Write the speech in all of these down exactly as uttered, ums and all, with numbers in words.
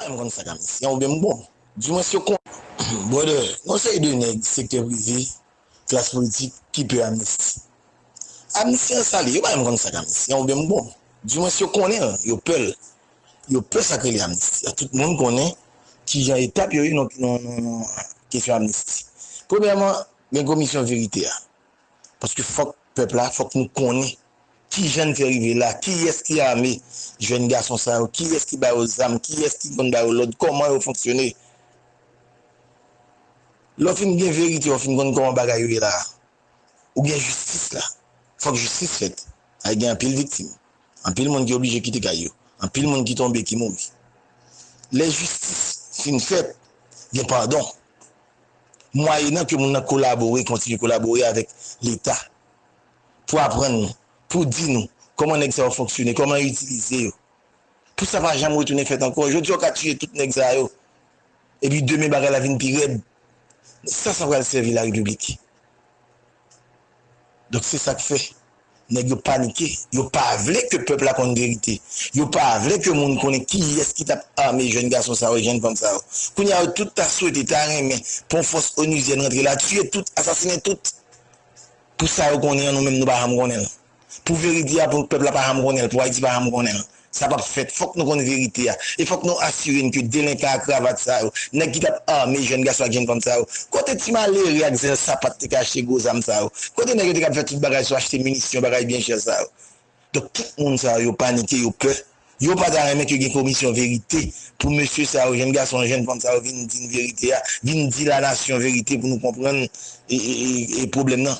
M konn sa k amnisti an, oubyen m bon. Dimwens yo konn. Brother, gon seri de nèg sektè prive, klas politik ki pè amnisti. Amnisti an sa l ye, yo pa menm konn sa k amnisti an, oubyen m bon. Dimwens yo konnen l, yo pè l. Yo pè sa k rele amnisti a. Tout moun konnen kijan etap yo ye nan, nan, nan, nan kesyon amnisti. Premyèman, gen komisyon verite a. Paske fòk pèp la, fòk nou konnen kijan n fè rive la, kiyès ki ame jèn gason sa yo, kiyès ki ba yo zam, kiyès ki konn ba yo lòd, kòman yo fonksyone. Lè w fin gen verite, w fin konn kòman bagay yo ye la, ou gen jistis la. Fòk jistis fèt. Ay gen anpil viktim. Anpil moun ki oblije kite kay yo. Anpil moun ki tonbe, ki mouri. Lè jistis fin fèt, gen padon. Mwayenan ke moun nan kolabore, kontinye kolabore avèk Leta pou aprann nou, pou di nou kòman nèg sa yo fonksyone, kòman yo itilize yo. Pou sa pa janm retounen fèt ankò. Jodi a, w ka tiye tout nèg sa yo. Epi demen, bagay la vin pi rèd. Sa, sa pral sèvi larepiblik. Donk, se sa k fè nèg yo panike. Yo pa vle ke pèp la konn verite. Yo pa vle ke moun konnen kiyès ki t ap ame jèn gason sa yo, jèn fanm sa yo. Kounye a, yo tout ta swete, ta renmen pou yon fòs onuzyèn rantre la, tiye tout, asasinen tout. Pou sa yo konnen an, nou menm nou pa janm konnen l. Pou verite a, pou pèp la pa janm konnen l, pou Ayiti pa janm konnen l. Sa p ap fèt. Fòk nou konn verite a. E fòk nou asire n ke delenkan a kravat sa yo, nèg ki t ap ame jèn gason ak jèn fanm sa yo, kote ti malere ak zen sapat te kache gwo zam sa yo? Kote nèg yo te ka ap fè tout bagay sou achte minisyon, bagay byen chè sa yo? Donk, tout moun sa yo, yo panike, yo pè. Yo pa ta renmen ke gen komisyon verite pou mesye sa yo, jèn gason, jèn fanm sa yo vin di n verite a, vin di lanasyon verite pou nou konprann e, e, e, e pwoblèm nan.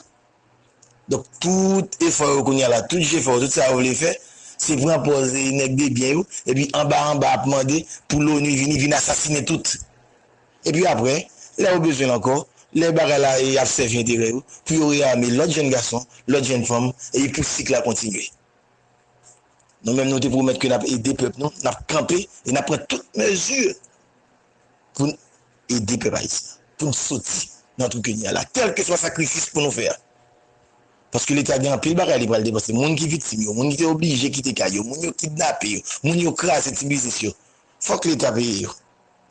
Donk, tout efò yo kounye a la, tout jefò yo, tout sa yo vle fè, se pran pòz e nèg de byen yo, epi anba anba ap mande pou l'ONU vini, vin asasinen tout. Epi apre, lè yo bezwen l ankò, lè bagay la e ap sèvi enterè yo, pou yo reyame lòt jèn gason, lòt jèn fanm, epi pou sik la kontinye. Nou menm, nou te pwomèt ke n ap ede pèp nou, n ap kanpe e n ap pran tout mezi pou n ede pèp ayisyen an, pou n soti nan twou ke n ye a la, kèlkeswa sakrifis pou nou fè a. Paske Leta gen anpil bagay li pral depanse. Moun ki viktim yo, moun ki te oblije kite kay yo, moun yo kidnape yo, moun yo kraze ti biznis yo. Fòk Leta peye yo.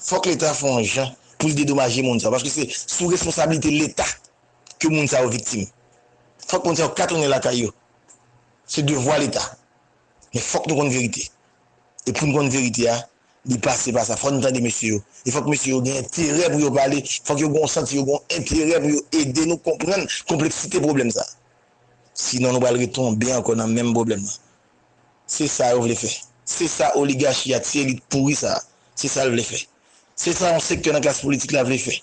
Fòk Leta fè yon jan pou l dedomaje moun sa yo, paske se sou responsablite Leta ke moun sa yo viktim. Fòk moun sa yo ka tounen lakay yo. Se devwa Leta. Men fòk nou konn verite. E pou n konn verite a, li pase pa sa. Fòk n tande mesye yo. E fòk mesye yo gen enterè pou yo pale. Fòk yo gen yon santi yo gen yon enterè pou yo ede nou konprann konpleksite pwoblèm sa. Sinon, nou pral retonbe ankò nan menm pwoblèm nan. Se sa yo vle fè. Se sa oligachi a, ti elit pouri sa a, se sa l vle fè. Se sa yon sektè nan klas politik la vle fè.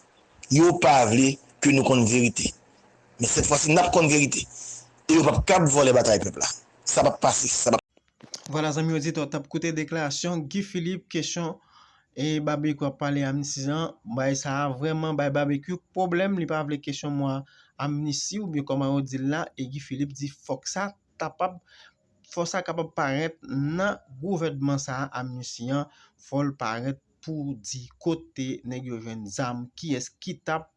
Yo pa vle ke nou konn verite. Men sèt fwa si, n ap konn verite. E yo p ap kab vòlè batay pèp la. Sa p ap pase. Sa p ap Vwala, zanmi oditè, w t ap koute deklarasyon Guy Philippe, kesyon e Babekyou ap pale amnisti an. Bay sa a vrèman bay Babekyou pwoblèm, li pa vle kesyon mwa amnisti oubyen kòman yo di l la, e Guy Philippe di fòk sa kapab, fò sa kapab parèt nan gouvènman sa a, amnisti an, fò l parèt pou di kote nèg yo jwenn zam, kiyès ki t ap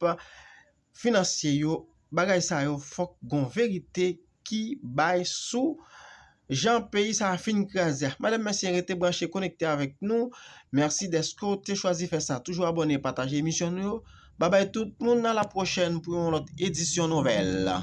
finansye yo, bagay sa yo, fòk gon verite ki bay sou jan peyi sa a fin kraze a. Madanm, mesye, rete branche, konekte avèk nou. Mèsi dèske w te chwazi fè sa. Toujou abòne, pataje emisyon nou yo. Babay tout moun, a la pwochèn pou yon lòt edisyon nouvèl.